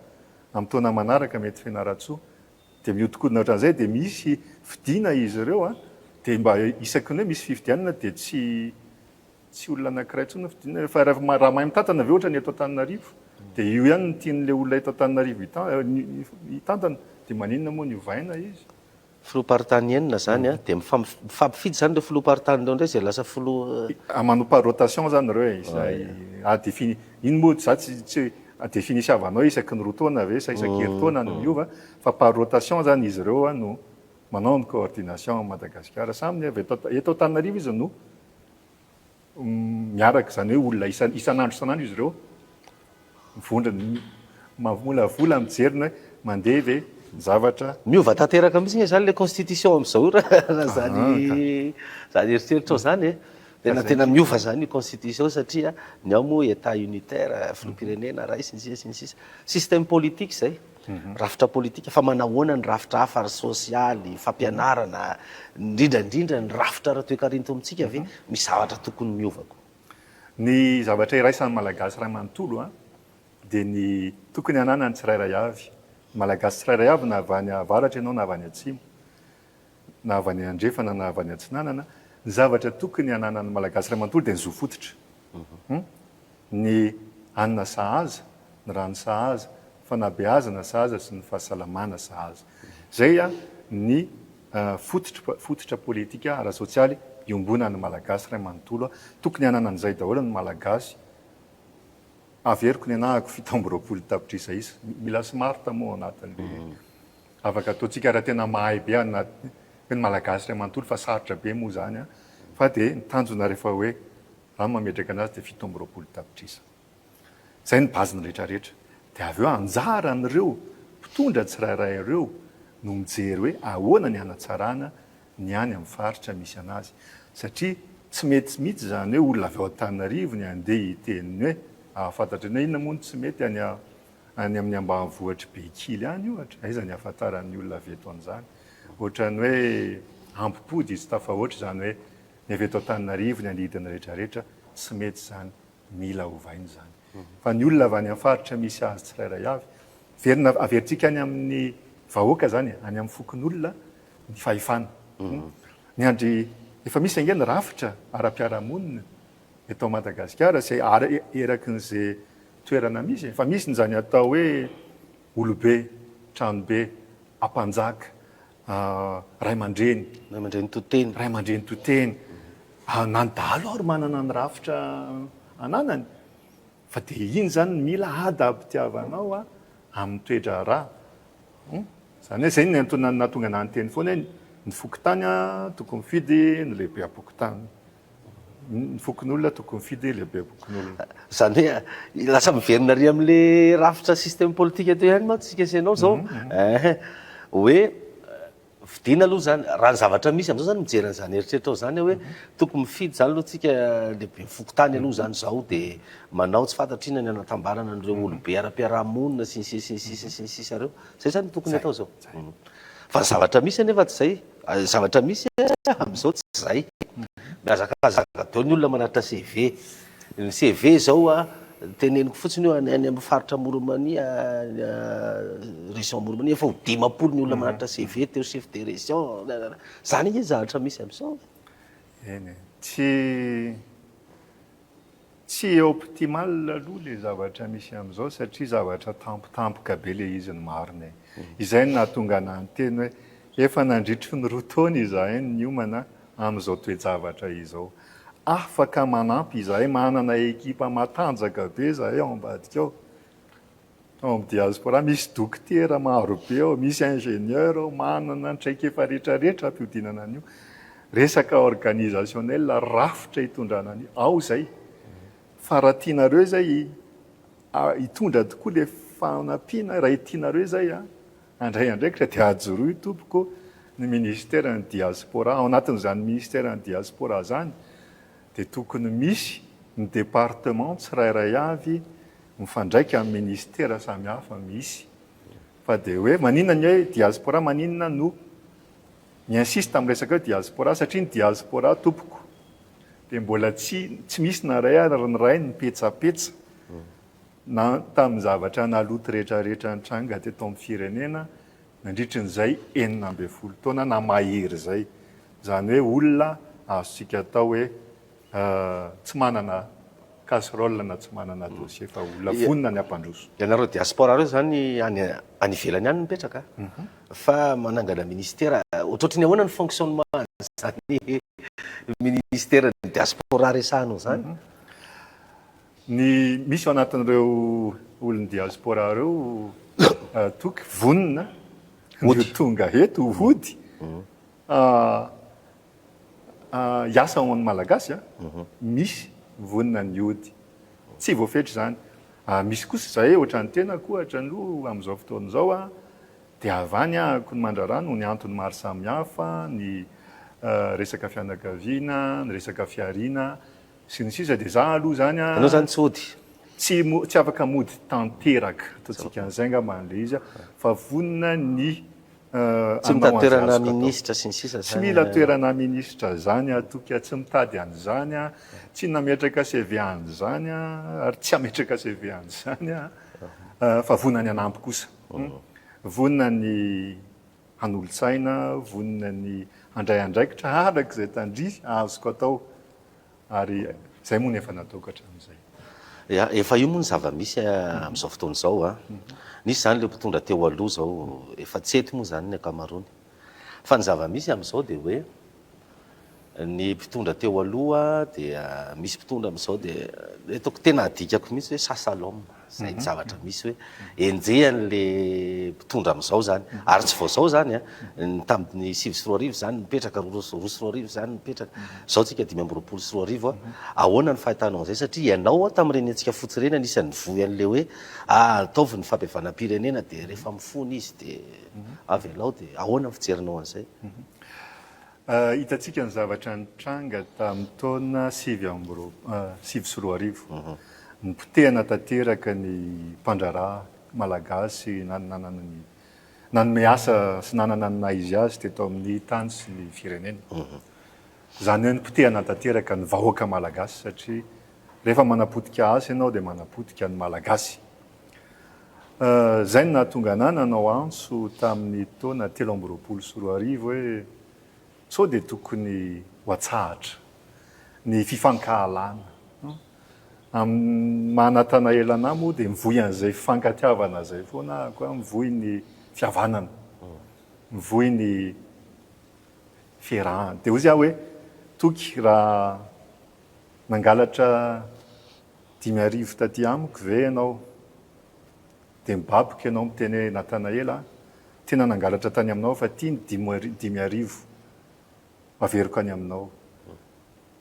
amin'ny taona manaraka mety Fianarantsoa. Dia mihodinkodina ohatran'izay dia misy fidiana izy ireo an, dia mba isaky ny hoe misy fifidianana dia tsy tsy olona anankiray intsony no fidiana fa raha raha mahay mitantana ve ohatra ny eto Antananarivo dia io ihany no tian'ilay olona eto Antananarivo hitantana dia maninona moa ny ovaina izy? Filoham-paritany enina izany an, dia mifampifidy izany ireo filoham-paritany ireo indray izay lasa filoha. Manao par rotation izany ireo e, izay a défini, iny moa za tsy tsy definisiavanao isaky ny roa taona ve sa isaky herintaona no miova fa par rotation izany izy ireo no manao ny coordination Madagasikara, samy avy eto eto Antananarivo izy no miaraka, izany hoe olona isan isan'andro isan'andro izy ireo mivondrona, mamolavola mijery ny hoe mandeha ve ny zavatra. Miova tanteraka mihitsy nge zany le constitution amin'izao raha zany zany eritreritrao zany e. Tena tena miova zany io constitution satria ny ao moa état unitaire, filoham-pirenena ray sy ny sisa sy ny sisa. Système politique zay, rafitra politika fa manahoana ny rafitra hafa ary sosialy, fampianarana, indrindra indrindra ny rafitra ara-toekarena eto amintsika ve misy zavatra tokony miova koa. Ny zavatra iraisan'ny Malagasy iray manontolo dia ny tokony hananan'ny tsirairay avy, ny Malagasy tsirairay avy na avy any avaratra ianao na avy any atsimo, na avy any andrefana na avy any atsinanana, ny zavatra tokony hananan'ny Malagasy iray manontolo dia ny zo fototra. Ny hanina sahaza, ny rano sahaza, ny fanabeazana sahaza sy ny fahasalamana sahaza. Izay ny fototra fototra politika ara-sosialy iombonan'ny Malagasy iray manontolo. Tokony hanana an'izay daholo ny Malagasy. Averiko ny anahako 27 tapitrisa isa. Mila smart moa ao anatin'ilay Afaka ataontsika raha tena mahay be anaty hoe ny Malagasy iray manontolo fa sarotra be moa izany an! Fa dia ny tanjona rehefa hoe raha mametraka anazy dia 27 tapitrisa. Izay ny base-ny rehetra rehetra. Dia avy eo anjaran'ireo mpitondra tsirairay ireo no mijery hoe ahoana ny hanatsarana ny any amin'ny faritra misy anazy. Satria tsy mety mihitsy izany hoe olona avy ao Antananarivo ny handeha hiteny ny hoe ahafantatra ny hoe inona moa no tsy mety any Any amin'ny ambanivohitr'i Bekily any ohatra, aiza ny ahafantaran'ny olona avy eto an'izany? Ohatran'ny hoe ampipody izy tafahoatra izany hoe ny avy eto Antananarivo, ny anidina rehetrarehetra, tsy mety izany, mila ovaina izany. Fa ny olona avy any amin'ny faritra misy azy tsirairay avy, verina, averintsika any amin'ny vahoaka izany e, any amin'ny fokonolona ny fahefana. Ny andry, efa misy ange ny rafitra ara-piarahamonina eto Madagasikara izay ary erakin'izay toerana misy e. Efa misy izany atao hoe olobe, tranobe, ampanjaka, ray aman-dreny. Ray aman-dreny to teny. Ray aman-dreny to teny. Na ny dahalo ary manana ny rafitra ananany. Fa dia iny izany no mila adaptiavanao amin'ny toe-draharaha. Izany hoe izay no antony nahatonga anah niteny foana hoe ny fokontany tokony mifidy ny lehibeam-pokontany. Ny fokonolona tokony mifidy lehibem-pokonolona. Izany hoe lasa miverina ary amin'le rafitra système politique teo ihany mantsy isika sy ianao izao. Ehe. Hoe fidiana aloha izany, raha ny zavatra misy amin'izao izany mijery an'izany eritreritrao izany aho hoe tokony mifidy izany aloha tsika lehiben'ny fokontany aloha izany izao dia manao tsy fantatro inona ny anatambarana an'ireo olobe ara-piarahamonina sy ny sisa sy ny sisa sy ny sisa ireo. Izay izany no tokony atao izao. Fa ny zavatra misy anefa tsy izay. Zavatra misy amin'izao tsy izay. Mihazakazaka daholo ny olona manatitra CV. Ny CV izao a, teneniko fotsiny io any amin'ny faritra Amoron'i Mania, région Amoron'i Mania efa ho 50 ny olona manatitra CV teo chef de région. Izany ange ny zavatra misy amin'izao e. Eny e. Tsy tsy optimal aloha ilay zavatra misy amin'izao satria zavatra tampotampoka be ilay izy ny marina e. Izay no nahatonga anah niteny hoe. Efa nandritry ny 2 taona izahay no niomana amin'izao toe-javatra izao. Afaka manampy izahay, manana ekipa matanjaka be izahay ao ambadika ao. Ao amin'ny diaspora misy dokotera maro be ao, misy ingénieur ao, manana ny traikefa rehetrarehetra hampihodinana an'io. Resaka organisationnel, rafitra hitondrana an'io, ao izay. Fa raha tianareo izay hitondra tokoa ilay fanampiana, raha tianareo izay handray andraikitra dia ajoroy tompoko ny ministeran'ny diaspora. Ao anatin'izany ministeran'ny diaspora izany dia tokony misy ny département tsirairay avy mifandraika amin'ny ministera samihafa misy fa dia hoe maninona ny hoe diaspora maninona no mi-insiste amin'ny resaka hoe diaspora satria ny diaspora tompoko dia mbola tsy tsy misy na iray ary ny ray nipetsapetsa na tamin'ny zavatra naloto rehetrarehetra nitranga teto amin'ny firenena nandritry ny izay 16 taona na mahery izay izany hoe olona azontsika atao hoe Tsy manana casserole na tsy manana dossier fa olona vonona ny hampandroso. Ianareo diaspora reo zany any any ivelany any mipetraka fa manangana ministera ohatrohatry ny ahoana ny fonctionnement an'izany ministera ny diaspora resahanao zany? Ny misy ao anatin'ireo olon'ny diaspora ireo Toky vonona ny ho tonga eto hody. Hiasa ho an'ny Malagasy a, misy vonona ny hody. Tsy voafetra izany. Misy kosa izay ohatran'ny tenako ohatra aloha amin'izao fotoana izao a, dia avy any ahako ny mandraharaha noho ny antony maro samihafa, ny resaka fianakaviana, ny resaka fihariana sy ny sisa dia za aloha izany a. Ianao izany tsy hody? Tsy tsy afaka mody tanteraka, ataontsika an'izay angamba ilay izy fa vonona ny Tsy mitady toerana minisitra sy ny sisa Tsy mila toerana minisitra zany aho Toky a, tsy mitady an'izany aho, tsy nametraka CV an'izany aho ary tsy hametraka CV an'izany aho fa vonona ny hanampy kosa. Vonona ny hanolo-tsaina, vonona ny handray andraikitra araka izay tandrify azoko atao. Ary izay moa no efa nataoko hatramin'izay. Ya, efa io moa ny zava-misy amin'izao fotoana izao a. Nisy izany ireo mpitondra teo aloha izao, efa tsy eto moa izany ny ankamaroany. Fa ny zava-misy amin'izao dia hoe ny mpitondra teo aloha dia misy mpitondra amin'izao dia ataoko tena adikako mihitsy hoe chasse à l'homme. Izay ny zavatra misy hoe enjehan'le mpitondra amin'izao izany. Ary tsy vao izao izany an, ny tamin'ny 2009 izany nipetraka, 2002 izany nipetraka, izao tsika 2025 an, ahoana ny fahitanao an'izay satria ianao an tamin'ireny hetsika fotsy ireny anisan'ny nivoy an'le hoe ataovy ny fampihavanam-pirenena dia rehefa mifona izy dia avelao dia ahoana ny fijerinao an'izay? Hitantsika ny zavatra nitranga tamin'ny taona 2009. Nipotehana tanteraka ny mpandraharaha malagasy nanana ny nanome asa sy nanana ny naha izy azy teto amin'ny tany sy ny firenena. Izany hoe nipotehana tanteraka ny vahoaka malagasy satria rehefa manapotika asa ianao dia manapotika ny malagasy. Izay no nahatonga anà nanao antso tamin'ny taona 2023 hoe sao dia tokony ho atsahatra ny fifankahalana. Amin'ny maha Natanaela anà moa dia mivoy an'izay fifankatiavana izay foana aho koa, mivoy ny fihavanana, mivoy ny fiarahana. Dia hoy aho hoe Toky raha nangalatra 5000 taty amiko ve ianao? Dia mibaboka ianao miteny hoe Natanaela a, tena nangalatra tany aminao aho fa ity ny 5000 averiko any aminao.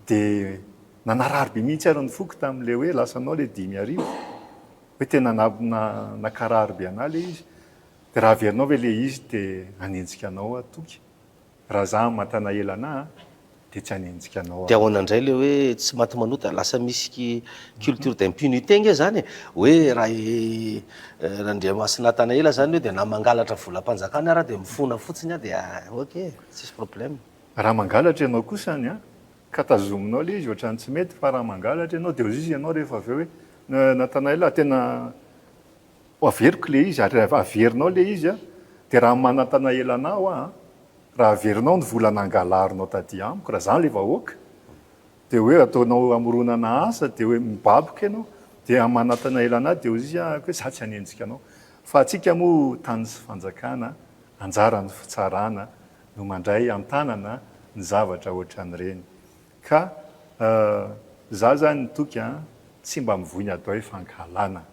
Dia nanarary be mihitsy ary ny foko tamin'ilay hoe lasanao ilay 5000, hoe tena nakarary be an'ahy ilay izy. Dia raha averinao ve ilay izy dia hanenjika anao aho Toky. Raha za Matanaela anah dia tsy hanenjika anao Dia aho. ahoana indray ilay hoe tsy maty manota, lasa misy culture d'impunité ange izany e! Hoe raha i Randriamasy Natanaela izany hoe dia na mangalatra volam-panjakana ara dia mifona fotsiny aho dia ok, tsisy problème. Raha mangalatra ianao kosany an, ka tazominao ilay izy ohatran'ny tsy mety fa raha mangalatra ianao dia hoy izy ianao rehefa avy eo hoe Natanaela tena Ho averiko ilay izy ary rehefa averinao ilay izy dia raha manantanaela anah aho an, raha averinao ny vola nangalarinao taty amiko, raha za ilay vahoaka, dia hoe ataonao hamoronana asa dia hoe mibaboka ianao, dia manantanaela anah dia hoy izy hoe za tsy hanenjika anao. Fa antsika moa tany sy fanjakana, anjaran'ny fitsarana. no mandray an-tanana ny zavatra ohatran'ireny. Ka za zany Toky a, tsy mba mivoy ny atao hoe fankahalana.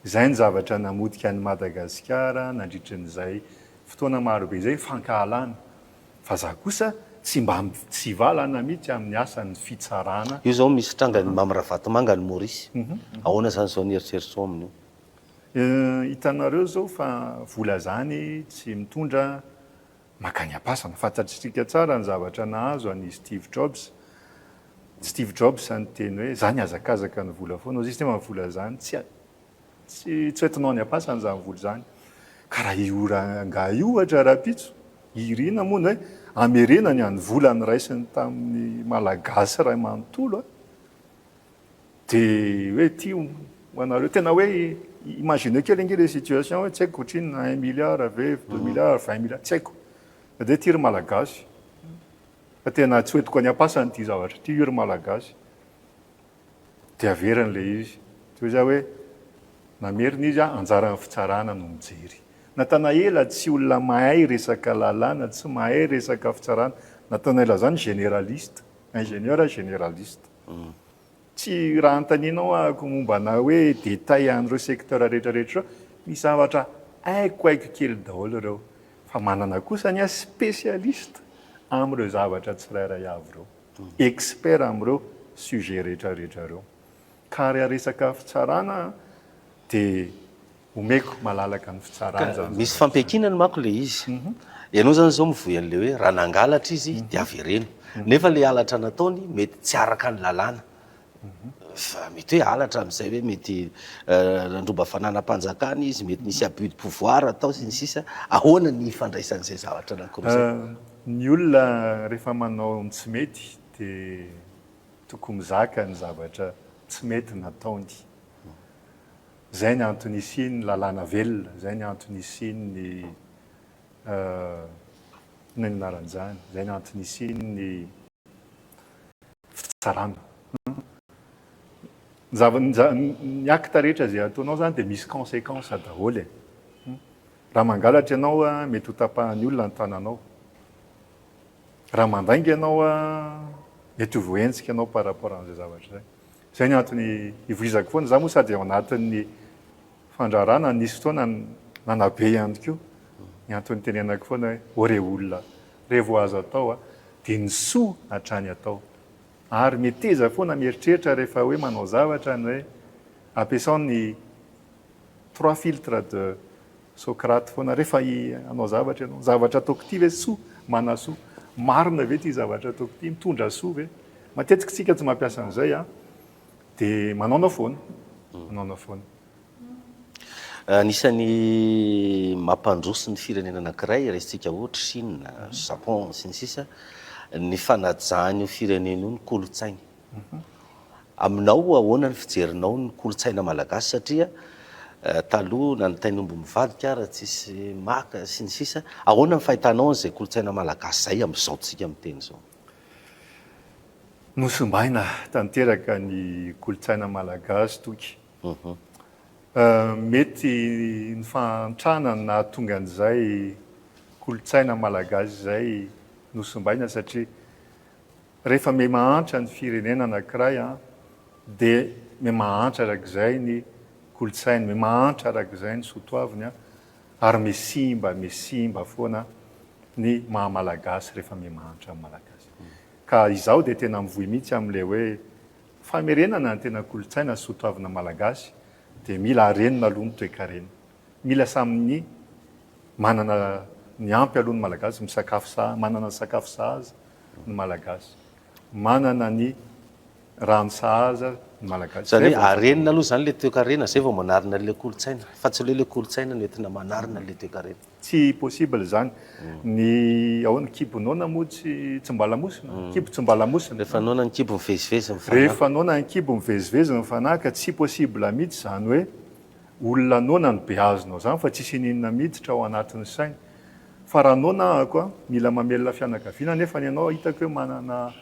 Izay ny zavatra namotika an'i Madagasikara nandritrin'izay fotoana marobe izay, fankahalana. Fa za kosa tsy mba mitsivalana mihitsy amin'ny asan'ny fitsarana. Io zao misy trangan'i Mamy Ravatomanga any Maurice. Ahoana zany zao ny eritreritrao amin'io? Hitanareo zao fa vola zany tsy mitondra mankany am-pasana. Fantatritsika tsara ny zavatra nahazo an'i Steve Jobs. Steve Jobs niteny hoe za nihazakazaka ny vola foana, hozy izy nefa ny vola zany tsy tsy tsy hoentinao any am-pasana izany vola izany. Ka raha io rangahy io ohatra rahampitso, irina moa ny hoe hamerenany any vola noraisiny tamin'ny Malagasy iray manontolo a, dia hoe ity ho anareo, tena hoe imaginez kely ange ilay situation hoe tsy haiko ohatrinona, un milliard ve, deux milliards, 20 milliards, tsy haiko. Fa dia ity ry Malagasy, fa tena tsy hoentiko any am-pasana ity zavatra ity, io ry Malagasy. Dia averiny ilay izy. Dia hoy izaho hoe, namerina izy, anjaran'ny fitsarana no mijery. Natanaela tsy olona mahay resaka lalàna, tsy mahay resaka fitsarana. Natanaela izany généraliste, ingénieur généraliste. Tsy raha anontanianao ahako mombana hoe détail an'ireo secteur rehetra rehetra ireo, misy zavatra haiko haiko kely daholo ireo. Fa manana kosa ny ahy spécialiste amin'ireo zavatra tsirairay avy ireo. Expert amin'ireo sujet rehetra rehetra ireo. Ka raha resaka fitsarana dia omeko malalaka ny fitsarana izany. Misy fampiankinany manko ilay izy. Ianao izany izao mivoy an'ilay hoe raha nangalatra izy dia avereno. Nefa ilay halatra nataony mety tsy araka ny lalàna. Fa mety hoe halatra amin'izay hoe mety nandroba fananam-panjakana izy, mety nisy abus de pouvoir tao sy ny sisa. Ahoana ny ifandraisan'izay zavatra anankiroa izay? Ny olona rehefa manao ny tsy mety dia tokony mizaka ny zavatra tsy mety nataony. Izay ny antony isian'ny lalàna velona, izay ny antony isian'ny inona ny anaran'izany, izay ny antony isian'ny fitsarana. Ny zava- ny acte rehetra izay ataonao izany dia misy conséquence daholo e. Raha mangalatra ianao mety ho tapahan'ny olona ny tananao. Raha mandainga ianao mety ho voahenjika ianao par rapport an'izay zavatra izay. Izay ny antony ivoizako foana. Izaho moa sady ao anatin'ny fandraharahana nisy fotoana nanabe ihany koa. Ny antony itenenako foana hoe ô re olona, re vao azo atao dia ny soa hatrany atao. Ary meteza foana mieritreritra rehefa hoe manao zavatra ny hoe ampiasao ny trois filtres de Socrate foana rehefa hanao zavatra ianao. Zavatra ataoko ity ve soa? Manasoa? Marina ve ity zavatra ataoko ity? Mitondra soa ve? Matetika isika tsy mampiasa an'izay an, dia manaonao foana, manaonao foana. Anisan'ny mampandroso ny firenena anankiray, raisintsika ohatra Chine, Japon, sy ny sisa, ny fanajan'io firenena io ny kolontsainy. Aminao ahoana ny fijerinao ny kolontsaina malagasy satria taloha na ny tain'omby mivadika ara tsisy maka sy ny sisa, ahoana ny fahitanao an'izay kolontsaina malagasy izay amin'izao tsika miteny izao? Nosimbaina tanteraka ny kolontsaina malagasy Toky. Mety ny fahantrana no nahatonga an'izay kolontsaina malagasy izay nosimbaina satria rehefa miha mahantra ny firenena anankiray dia miha mahantra arak'izay ny kolontsainy, miha mahantra arak'izay ny soatoaviny ary miha simba, miha simba foana ny maha malagasy rehefa miha mahantra ny malagasy. Ka izaho dia tena mivoy mihitsy amin'ilay hoe famerenana ny tena kolontsaina sy soatoavina malagasy dia mila arenina aloha ny toekarena. Mila samy ny manana ny ampy aloha ny malagasy, misakafo sahaza, manana ny sakafo sahaza ny malagasy, manana ny rano sahaza ny malagasy. Izany hoe arenina aloha izany ilay toekarena izay vao manarina an'ilay kolontsaina, fa tsy hoe ilay kolontsaina no entina manarina an'ilay toekarena. Tsy possible izany. Ny ahoana, kibo noana moa tsy tsy mba lamosina? Kibo tsy mba lamosina. Rehefa noana ny kibo mivezivezy ny fanahy. Rehefa noana ny kibo mivezivezy ny fanahy ka tsy possible mihitsy izany hoe olona noana no beazinao izany fa tsisy ininona miditra ao anatin'ny sainy. Fa raha noana ahako a, mila mamelona fianakaviana nefa ny anao hitako hoe manana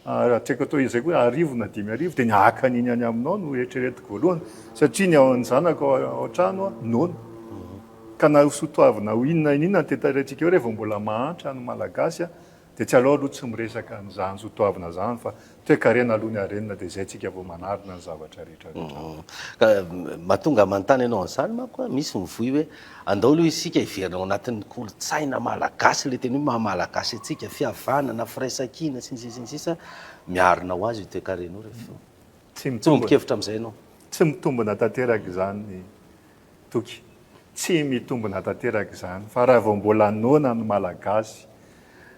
Raha tsy haiko atao izay koa arivo na 5000 dia ny haka an'iny any aminao no eritreretiko voalohany satria ny ny zanako ao an-trano noana. Ka na ho soatoavina ho inona inona ny tantaraintsika eo rehefa mbola mahantra ny Malagasy dia tsy aleo aloha tsy miresaka an'izany soatoavina izany fa toekarena aloha ny harenina dia izay tsika vao manarina ny zavatra rehetra rehetra. Ka mahatonga manontany anao an'izany manko an, misy mivoy hoe andao aloha isika hiverina ao anatin'ny kolontsaina malagasy, ilay tena hoe maha malagasy antsika, fihavanana, firaisankina sy ny sisa sy ny sisa, miarina ho azy io toekarena io rehefa eo. Tsy Tsy mitombina. miombon-kevitra amin'izay ianao. Tsy mitombina tanteraka izany Toky. Tsy mitombina tanteraka izany fa raha vao mbola noana ny Malagasy,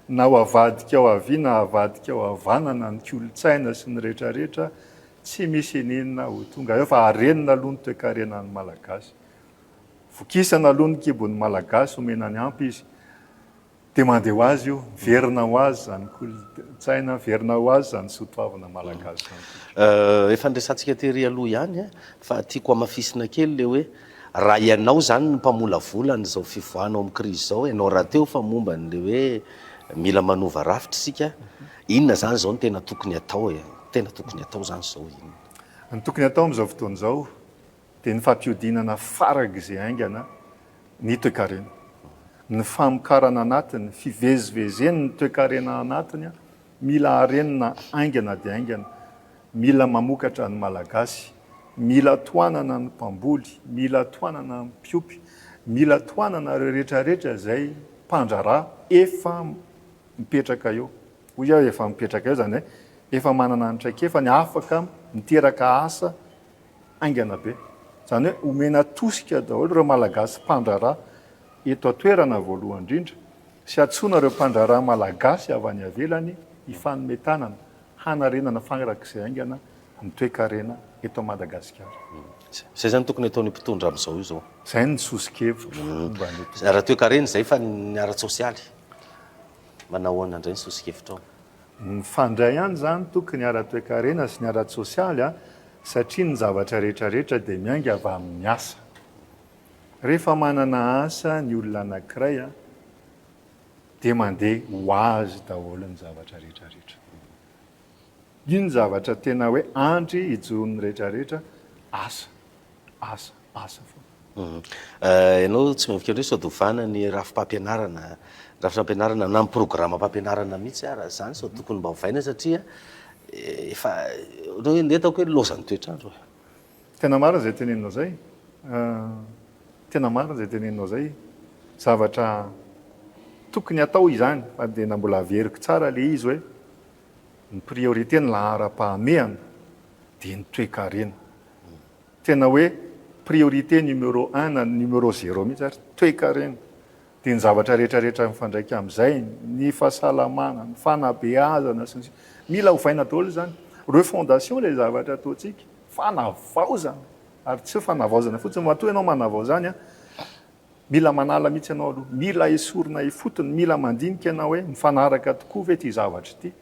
na ho avadika ao havia na avadika ao havanana ny kolontsaina sy ny rehetrarehetra, tsy misy ininona ho tonga eo fa harenina aloha ny toekarenan'ny Malagasy. Vokisana aloha ny kibon'ny Malagasy, omena ny ampy izy. Dia mandeha ho azy io, miverina ho azy izany kolontsaina, miverina ho azy izany soatoavina malagasy izany. Efa niresahantsika tery aloha ihany fa tiako hamafisina kely ilay hoe raha ianao izany no mpamolavola an'izao fivoahana ao amin'ny krizy izao, ianao rahateo fa momba an'ilay hoe mila manova rafitra isika, inona izany izao no tena tokony hatao e? Tena tokony hatao izany izao inona? Ny tokony hatao amin'izao fotoana izao dia ny fampihodinana farak'izay haingana ny toekarena. Ny famokarana anatiny, fivezivezen'ny toekarena anatiny, mila harenina haingana dia haingana, mila mamokatra ny Malagasy, mila tohanana ny mpamboly, mila tohanana ny mpiompy, mila tohanana ireo rehetrarehetra izay mpandraharaha efa mipetraka eo. Hoy aho efa mipetraka eo, izany hoe efa manana ny traikefany, afaka miteraka asa haingana be. Izany hoe omena tosika daholo ireo Malagasy mpandraharaha eto an-toerana voalohany indrindra sy antsoina ireo mpandraharaha Malagasy avy any ivelany hifanome tanana hanarenana farak'izay haingana ny toekarena eto Madagasikara. Izay izany tokony ataon'ny mpitondra amin'izao izao. Izay no soso-kevitro momba ny eto. Ara-toekarena izay fa ny ara-tsosialy manao ahoana indray ny soso-kevitrao? Mifandray ihany izany tokony ara-toekarena sy ny ara-tsosialy a, satria ny zavatra rehetra rehetra dia miainga avy amin'ny asa. Rehefa manana asa ny olona anankiray a, dia mandeha ho azy daholo ny zavatra rehetra rehetra. Io ny zavatra tena hoe andry ijoroan'ny rehetra rehetra, asa, asa, asa foana. Ianao tsy mihevitra hoe sao dia ovana ny rafi-pampianarana, rafi-pampianarana na ny programam-pampianarana mihitsy ara izany sao tokony mba ovaina satria efa ohatran'ny hoe ndeha ataoko hoe lozan'ny toetr'andro e. Tena marina izay teneninao izay. Tena marina izay teneninao izay. Zavatra tokony hatao izany fa dia na mbola averiko tsara ilay izy hoe ny priorité, ny laharam-pahamehana dia ny toekarena. Tena hoe priorité numéro un na numéro zéro mihitsy ary toekarena. Dia ny zavatra rehetra rehetra mifandraika amin'izay, ny fahasalamana, ny fanabeazana sy ny sisa. Mila ovaina daholo izany. Refondation ilay zavatra ataontsika. Fanavaozana. Ary tsy hoe fanavaozana fotsiny, matoa ianao manavao izany an, Mila manala mihitsy ianao aloha. Mila esorina ifotony, mila mandinika ianao hoe mifanaraka tokoa ve ity zavatra ity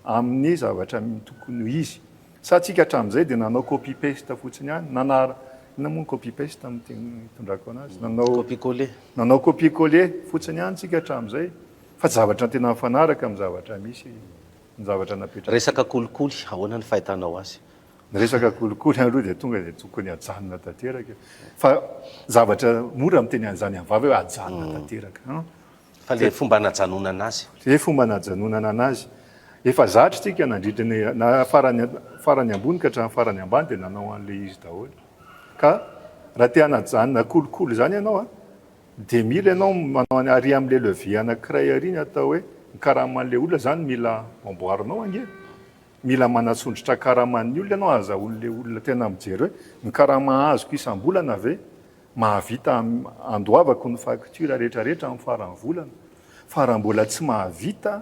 amin'ny zavatra tokony ho izy. Sa tsika hatramin'izay dia nanao copy paste fotsiny ihany, nanara, inona moa ny copy paste amin'ny teny itondrako anazy? Nanao Copie coller. Nanao copie coller fotsiny ihany tsika hatramin'izay fa tsy zavatra tena mifanaraka amin'ny zavatra misy ny zavatra napetraka. Resaka kolikoly, ahoana ny fahitanao azy? Ny resaka kolikoly aloha dia tonga dia tokony hajanona tanteraka fa zavatra mora miteny an'izany amin'ny vava hoe hajanona tanteraka an. Fa le fomba anajanonana azy. Le fomba anajanonana anazy. Efa zatra isika nandritra ny na farany farany ambony ka hatramin'ny farany ambany dia nanao an'ilay izy daholo. Ka raha te hanajanona kolikoly izany ianao an, dia mila ianao manao any ary amin'ilay levier anankiray ary ny atao hoe ny karaman'ilay olona izany mila amboarinao ange. Mila manasondrotra karaman'ny olona ianao ahazahoan'ilay olona tena mijery hoe ny karama azoko isam-bolana ve mahavita andoavako ny facture rehetra rehetra amin'ny faran'ny volana fa raha mbola tsy mahavita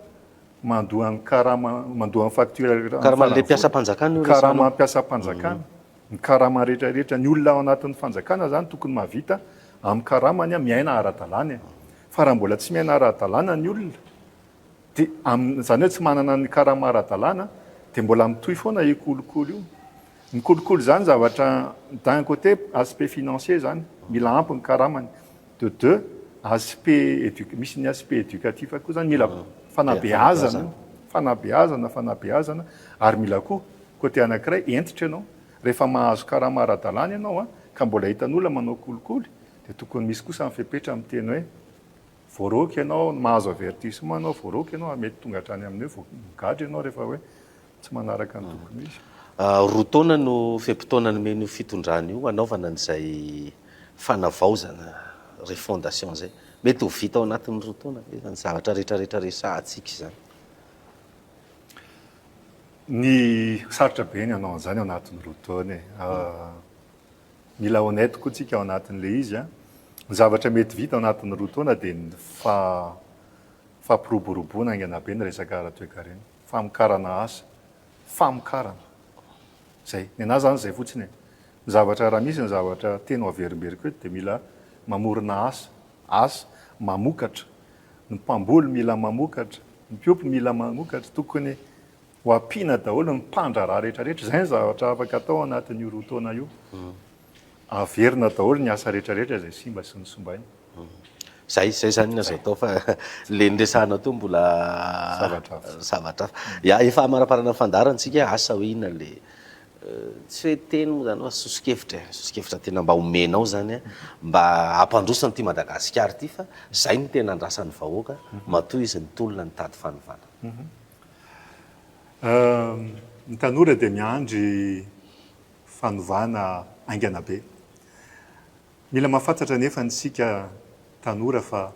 mandoa ny karama mandoa ny facture rehetra amin'ny Karaman'ilay mpiasam-panjakana io resahanao? Karama mpiasam-panjakana, ny karama rehetra rehetra, ny olona ao anatin'ny fanjakana izany tokony mahavita amin'ny karamany miaina ara-dalàna e. Fa raha mbola tsy miaina ara-dalàna ny olona Dia amin, izany hoe tsy manana ny karama ara-dalàna dia mbola mitohy foana io kolikoly io. Ny kolikoly izany zavatra d'un côté aspect financier izany, mila ampy ny karamany. De deux, aspect édu, misy ny aspect éducatif koa izany, mila fanabeazana io, fanabeazana, fanabeazana, ary mila koa côté anankiray hentitra ianao. Rehefa mahazo karama ara-dalàna ianao an, ka mbola hitan'olona manao kolikoly, Dia tokony misy kosa ny fepetra miteny hoe voaroaka ianao, mahazo avertissement ianao, voaroaka ianao ary mety tonga hatrany amin'ny hoe migadra ianao rehefa hoe tsy manaraka ny tokony ho izy. 2 taona no fe-potoana nomen'io fitondrana io hanaovana an'izay fanavaozana, refondation, izay. Mety ho vita ao anatin'ny 2 taona ve izany zavatra rehetrarehetra resahantsika izany? Ny sarotra be ny hanao an'izany ao anatin'ny 2 taona e. Mila honnête koa tsika ao anatin'ilay izy an. Ny zavatra mety vita ao anatin'ny 2 taona dia ny fampiroboroboana haingana be ny resaka ara-toekarena. Famokarana asa. Famokarana. Izay. Ny anà izany izay fotsiny e. Ny zavatra raha misy ny zavatra teny ho averimberiko eto dia mila mamorona asa. Asa. Mamokatra. Ny mpamboly mila mamokatra. Ny mpiompy mila mamokatra. Tokony ho ampiana daholo ny mpandraharaha rehetra rehetra. Izay ny zavatra afaka atao ao anatin'io 2 taona io. Averina daholo ny asa rehetra rehetra izay simba sy nosombaina. Zay, zay zany ny azo atao fa le niresahanao teo mbola Zavatra hafa. zavatra hafa. Ya, efa hamaraparana ny fandaharana tsika, asa hoe inona le tsy hoe teny moa zany fa soso-kevitra e, soso-kevitra tena mba omenao zany mba hampandroso an'ity Madagasikara ity fa zay no tena andrasan'ny vahoaka matoa izy nitolona nitady fanovana. Ny tanora dia miandry fanovana haingana be. Mila mahafantatra anefa isika tanora fa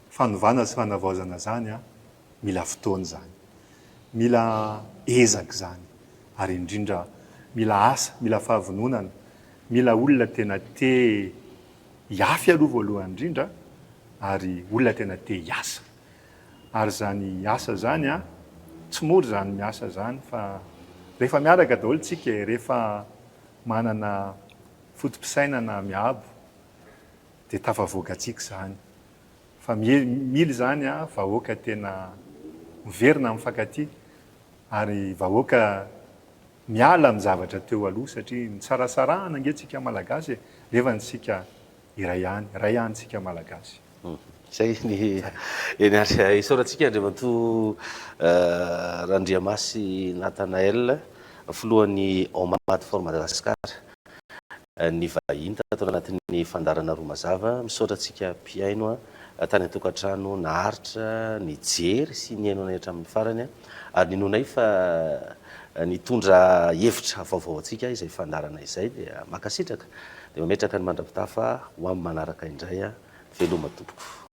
fanovana sy fanavaozana izany mila fotoana izany. Mila ezaka izany ary indrindra mila asa, mila fahavononana, mila olona tena te hiafy aloha voalohany indrindra ary olona tena te hiasa. Ary izany asa izany an, tsy mora izany miasa izany fa rehefa miaraka daholo tsika e, rehefa manana foto-pisainana miabo dia tafavoaka antsika izany. Fa mila izany an, vahoaka tena miverina mifankatia ary vahoaka miala amin'ny zavatra teo aloha satria nisarasarahana ange tsika Malagasy e, nefa tsika iray ihany, iray ihany tsika Malagasy. Zay ny eny ary isaorantsika Andriamatoa Randriamasy Nathanaël, filohan'ny Omad for Madagascar, ny vahiny tato anatin'ny fandaharana Roa Mazava. Misaotra antsika mpihaino tany an-tokantrano naharitra nijery sy nihaino anay hatramin'ny farany ary ninoanay fa nitondra hevitra vaovao antsika izay fandaharana izay dia mankasitraka dia mametraka ny mandra-pitafa ho amin'ny manaraka indray. Veloma tompoko.